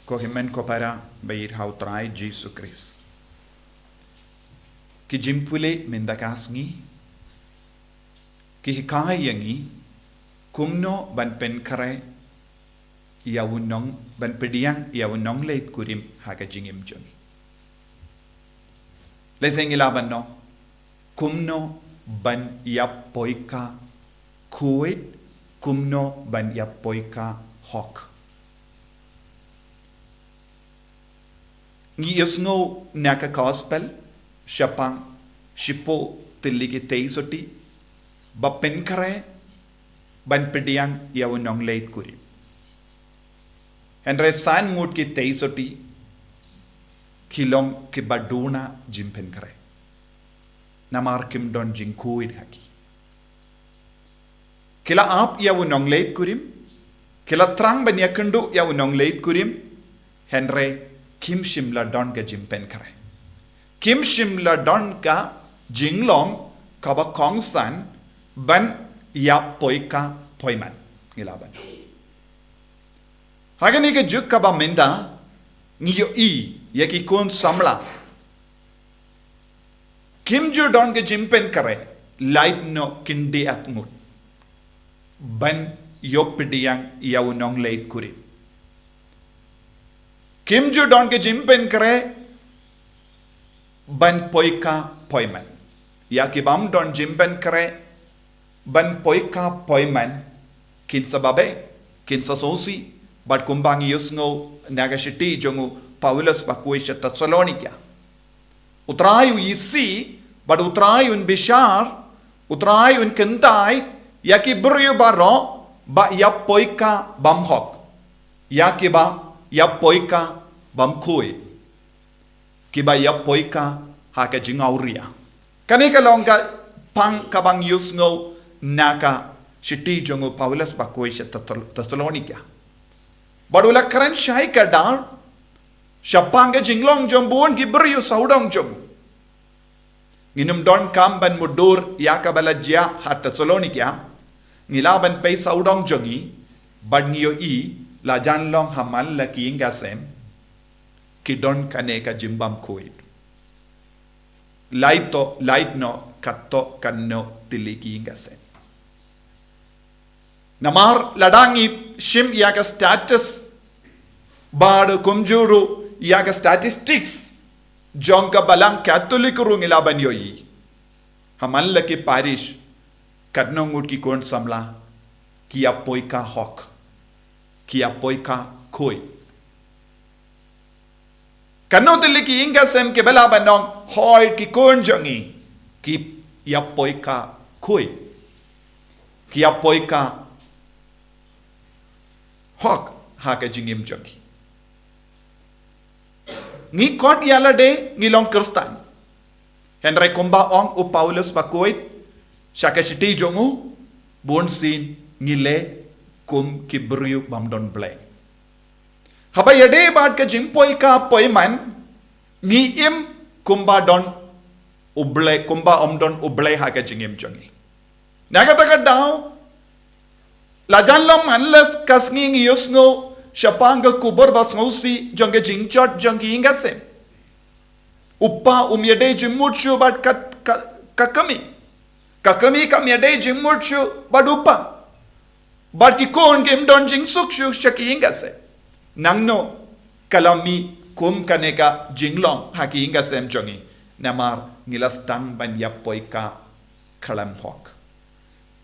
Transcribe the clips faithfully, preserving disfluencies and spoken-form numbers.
Ko hynmen ko para ba ïeit ha u Trai Jisu Khrist. Ki jingpule mynta ka sngi ki hikai ïa ngi kumno ban pynkhreh ïa u nong, ban pdiang ïa u nongleit kurim ha ka jingim jong ngi. Lehse ngi lah ban ong kumno ban ïap poika khuid, kumno ban ïap poika hok. Ngi ïohsngew na ka gospel shaphang shiphew tylli ki tei sotti ba pynkhreh ban pdiang ïa u nongleit kurim. Hynrei san ngut ki tei sotti ki long kiba duna jingpynkhreh namar kim don jingkhuid ha ki. Ki la ap ïa u nongleit kurim, ki la thrang ban ïakynduh ïa u nongleit kurim, hynrei kim shym la don ka jingpynkhreh. Kim shym la don ka jinglong kaba kongsan ban ïap poika poiman. Ngi lah ban ong ha kane ka juk kaba mynta ngi ïohi ïa ki khun samla kim ju don ka jingpynkhreh, lait noh kin dei at ngut ban ïoh pdiang ïa u nongleit kurim. Kim ju don ka jingpynkhreh ban poika poiman. Ïa ki bym don jingpynkhreh ban poika poiman kin sa babe, kin sa sngewsih bad kumba ngi ïohsngew na ka shithi jong u Paulus ba khuid sha Thessalonika. U Trai u isih bad u Trai un bishar, u Trai un kyntait ïa ki briew baroh ba ïap poika bymhok, ïa kiba ïap poika bymkhuid, kiba ïap poika ha ka jingawria. Kane ka long ka pang kaba ngi ïohsngew na ka shithi jong u Paulus ba khuid sha Thessal-, Thessalonika. Bad u la kren shai kdar shaphang ka jinglong jong bun ki briew sawdong jong u. Ngim donkam ban mutdur ïa kaba la jia ha Thessalonika. Ngi lah ban peit sawdong jong ngi bad ngi ïohi la jan long ha man la ki ïing ki sem ki don kane ka jingbymkhuid. Lait noh, lait noh katto katno tylli ki ïing ki sem. Namar lada ngi shim ïa ka status bad kumjuh ruh ïa ka statistics jong ka Balang Katholik ruh ngi lah ban ïohi ha man la ki parish katno ngut ki khun samla ki ïap poika hok, ki ïap poika khuid. Katno tylli ki ïing ki sem kiba lah ban ong hooid ki khun jong ngi ki ïap poika khuid, ki ïap poika hok ha ka jingim jong ki. Ngi khot ïa lade ngi long Khristan. Hynrei kumba ong u Paulus ba khuid sha ka shithi jong u, bunsien ngi leh kum ki briew bym don Blei. Haba ïadei bad ka jingpoika poiman, ngi im kumba don U Blei, kumba ym don U Blei ha ka jingim jong ngi. Na kata ka daw, la jan long man la ka sngi ngi ïohsngew shaphang ka khubor ba sngewsih jong ka jingjot jong ki ïing ki sem. U kpa um ïadei jingmut shuh bad ka, ka, ka kmie. Ka kmie kam ïadei jingmut shuh bad u kpa. Bad ki khun kim don jingsuk shuh sha ki ïing ki sem. Nangno ka la mih kum kane ka jinglong ha ki ïing ki sem jong ngi? Namar ngi la sdang ban ïap poika khlem hok.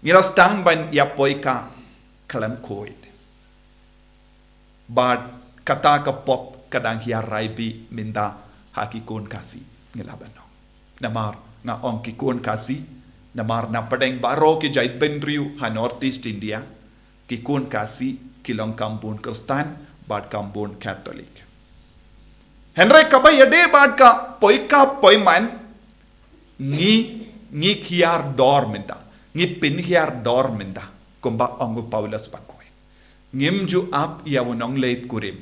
Ngi la sdang ban ïap poika khlem khuid. Bad kata ka pop ka dang hiar rai bha mynta ha ki khun Khasi, ngi lah ban ong. Namar nga ong ki khun Khasi, namar na pdeng baroh ki jaitbynriew ha North East India, ki khun Khasi ki long kam bun Khristan bad kam bun Katholik. Hynrei kaba ïadei bad ka poika poiman, ngi, ngi hiar dor mynta, ngi pynhiar dor mynta, kumba ong u Paulus ba khuid. Ngim ju ap ïa u nongleit kurim,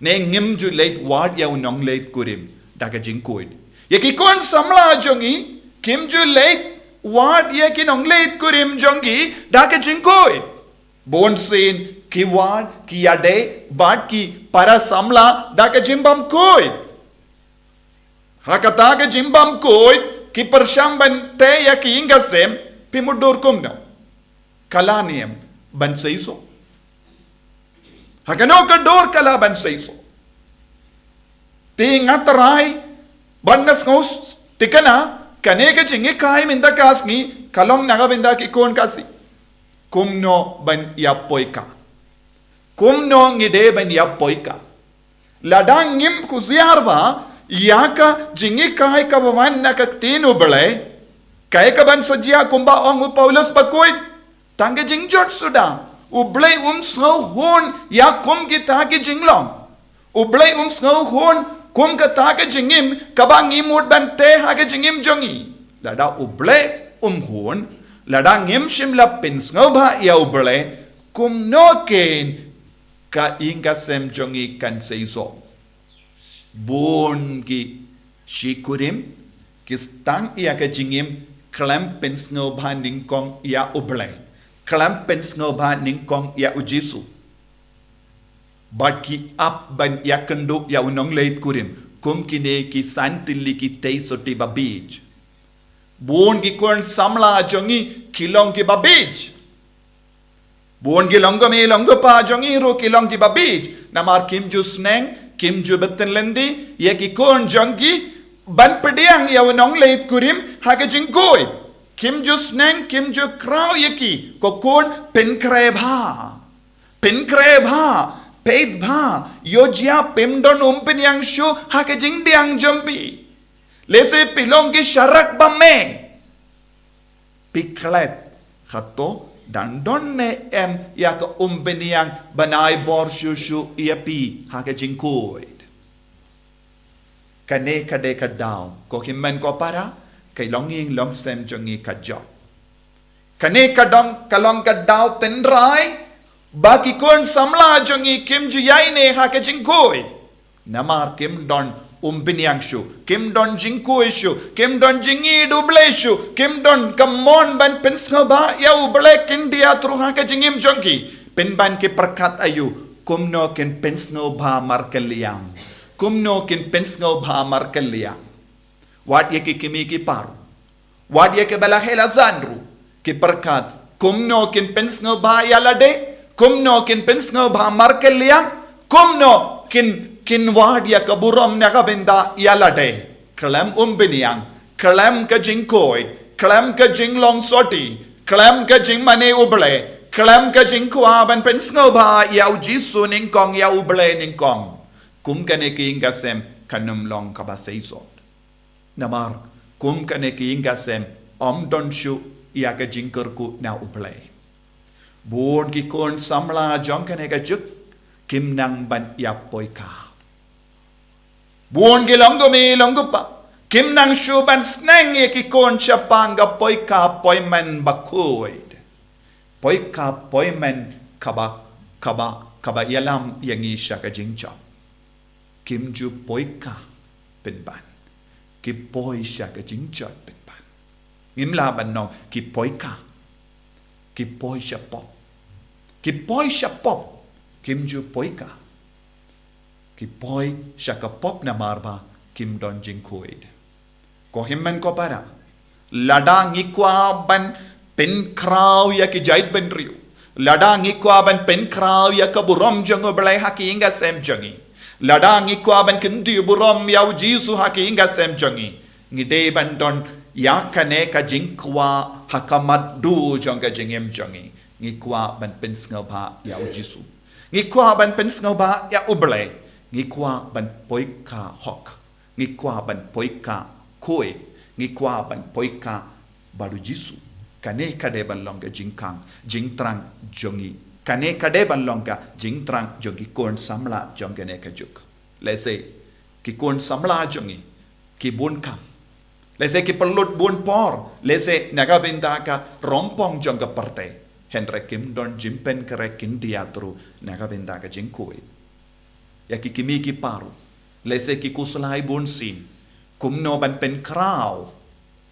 ne ngim ju leit wad ïa u nongleit kurim da ka jingkhuid. Ïa ki khun samla jong ngi kim ju leit wad ïa ki nongleit kurim jong ki da ka jingkhuid. Bunsien ki wad, ki ïadei bad ki para samla da ka jingbymkhuid. Ha kata ka jingbymkhuid, ki pyrshang ban tei ïa ki ïing ka sem. Phi mutdur kumno? Ka la niam ban seisoh. Ha kano ka dur ka la ban seisoh? Te nga trai ban nga sngew thikna, kane ka jingïakhun mynta ka sngi ka long na ka bynta ki khun Khasi. Kumno ban ïa poikha? Kumno ngi dei ban ïa poikha? Lada ngim khusiar bha ïa ka jingïakhun kaba wan na ka ktien U Blei, kaei kaban sa jia? Kumba ong u Paulus bakhuid, tang ka jingjot suda. U Blei um sngewhun ïa kum kita ki jinglong. U Blei um sngewhun kum kata ka jingim kaba ngi mut ban tei ha ka jingim jong ngi. Lada U Blei um hun, lada ngim shym la pynsngewbha ïa U Blei, kumno kein ka ïing ka sem jong ngi kan seisoh? Bun ki shikurim ki sdang ïa ka jingim khlem pynsngewbha nyngkong ïa U Blei, khlem pynsngewbha nyngkong ïa U Jisu. Bad ki ap ban ïakynduh ïa u nongleit kurim kum kine ki san tylli ki tei sotti ba bieit. Bun ki khun samla jong ngi ki long kiba bieit. Bun ki long kmie long kpa jong ngi ruh ki long kiba bieit. Namar kim ju sneng, kim ju bteng lynti ïa ki khun jong ki ban pdiang ïa u nongleit kurim ha ka jingkhuid. Kim ju sneng, kim ju khraw ïa ki, ko khun, pynkhreh bha. Pynkhreh bha, peit bha, ïoh jia phim don umpynïaid shuh ha ka jingpdiang jong phi. Lehse phi long ki sharak ba mih. Phi klet, hato dang don ne em ïa ka umpynïaid ban ai bor shuh shuh ïa phi ha ka jingkhuid? Kane ka dei ka daw, ko hynmen ko para, ka longïing longsem jong ngi ka jop. Kane ka dong, ka long ka daw tynrai ba ki khun samla jong ngi kim ju ïaineh ha ka jingkhuid. Namar kim don umpynïaid shuh, kim don jingkhuid shuh, kim don jingïeit U Blei shuh, kim don ka mon ban pynsngewbha ïa U Blei khyndiat ruh ha ka jingim jong ki. Pynban ki pyrkhat aïu, kumno kin pynsngewbha markylliang? Kumno kin pynsngewbha markylliang? Wat ïa ki kmie ki para, wat ïa kiba la heh la san ruh, ki pyrkhat, kumno kin pynsngewbha ïa lade, kumno kin pynsngewbha markylliang, kumno kin, kin wad ïa ka burom na ka bynta ïa lade. Khlem umpynïaid, khlem ka jingkhuid, khlem ka jinglong sotti, khlem ka jingmane U Blei, khlem ka jingkwah ban pynsngewbha ïa U Jisu nyngkong, ïa U Blei nyngkong. Kum kane ka ïing ka sem kan ym long kaba seisoh. Namar kum kane ka ïing ka sem ym don shuh ïa ka jingkyrkhu na U Blei. Bun ki khun samla jong kane ka juk kim nang ban ïa poikha. Bun ki long kmie long kpa kim nang shuh ban sneng ïa ki khun shaphang ka poikha poimen bakhuid. Poikha poimen kaba, kaba, kaba ïalam ïa ngi sha ka jingjop. Kim ju poikha pynban. Ki poi sha ka jingjot pynban. Ngim lah ban ong ki poikha. Ki poi sha pop. Ki poi sha pop. Kim ju poikha. Ki poi sha ka pop namar ba kim don jingkhuid. Ko hynmen ko para, lada ngi kwah ban pynkhraw ïa ki jaitbynriew, lada ngi kwah ban pynkhraw ïa ka burom jong U Blei ha ka ïing ka sem jong ngi, lada ngi kwah ban kyntiew burom ïa U Jisu ha ka ïing ka sem jong ngi, ngi dei ban don ïa kane ka jingkwah ha ka mat du jong ka jingim jong ngi. Ngi kwah ban pynsngewbha ïa U Jisu. Ngi kwah ban pynsngewbha ïa U Blei. Ngi kwah ban poikha hok. Ngi kwah ban poikha khuid. Ngi kwah ban poikha bad U Jisu. Kane ka dei ban long ka jingkhang jingthrang jong ngi. Kane ka dei ban long ka jingthrang jong ki khun samla jong kane ka juk. Lehse ki khun samla jong ngi ki bun kam. Lehse ki pynlut bun por. Lehse na ka bynta ka rongpong jong ka pyrthei. Hynrei kim don jingpynkhreh khyndiat ruh na ka bynta ka jingkhuid. Ïa ki kmie ki para, lehse ki khuslai bunsien kumno ban pynkhraw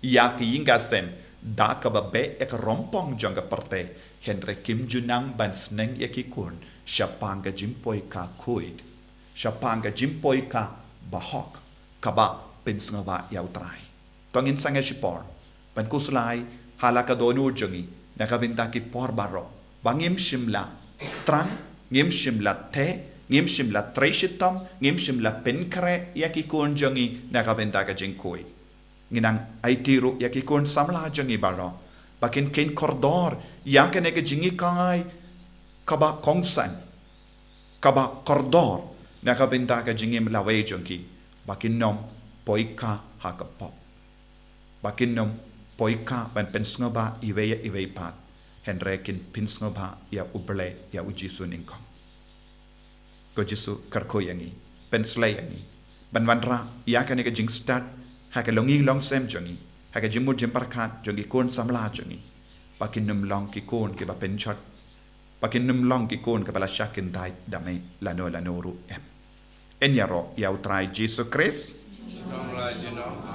ïa ka ïing ka sem da kaba beh ïa ka rympong jong ka pyrthei, hynrei kim ju nang ban sneng ïa ki khun shaphang ka jingpoi ka khuid, shaphang ka jingpoi ka bahok, kaba pynsngewbha ïa U Trai. To ngin sangeh shipor ban khuslai ha la ka dohnud jong ngi na ka bynta ki por baroh ba ngim shym la trang, ngim shym la theh, ngim shym la trei shitom, ngim shym la pynkhreh ïa ki khun jong ngi na ka bynta ka jingkhuid. Ngi nang aiti ruh ïa ki khun samla jong ngi baroh ba kin kheiñ kordor ïa kane ka jinghikai kaba kongsan, kaba kordor na ka bynta ka jingim lawei jong ki, ba kin nym poi ka ha ka pop, ba kin nym poi ka ban pynsngewbha iwei ïa iwei pat, hynrei kin pynsngewbha ïa U Blei, ïa U Jisu nyngkong. Ko Jisu, kyrkhu ïa ngi, pynshlei ïa ngi ban wanrah ïa kane ka jingstad ha ka longïing longsem jong ngi, ha ka jingmut jingpyrkhat jong ki khun samla jong ngi, ba kin nym long ki khun kiba pynjot, ba kin nym long ki khun kiba la shah kyntait da me lano lano ruh em. Yn ïaroh ïa U Trai Jisu Khrist. Long la junom.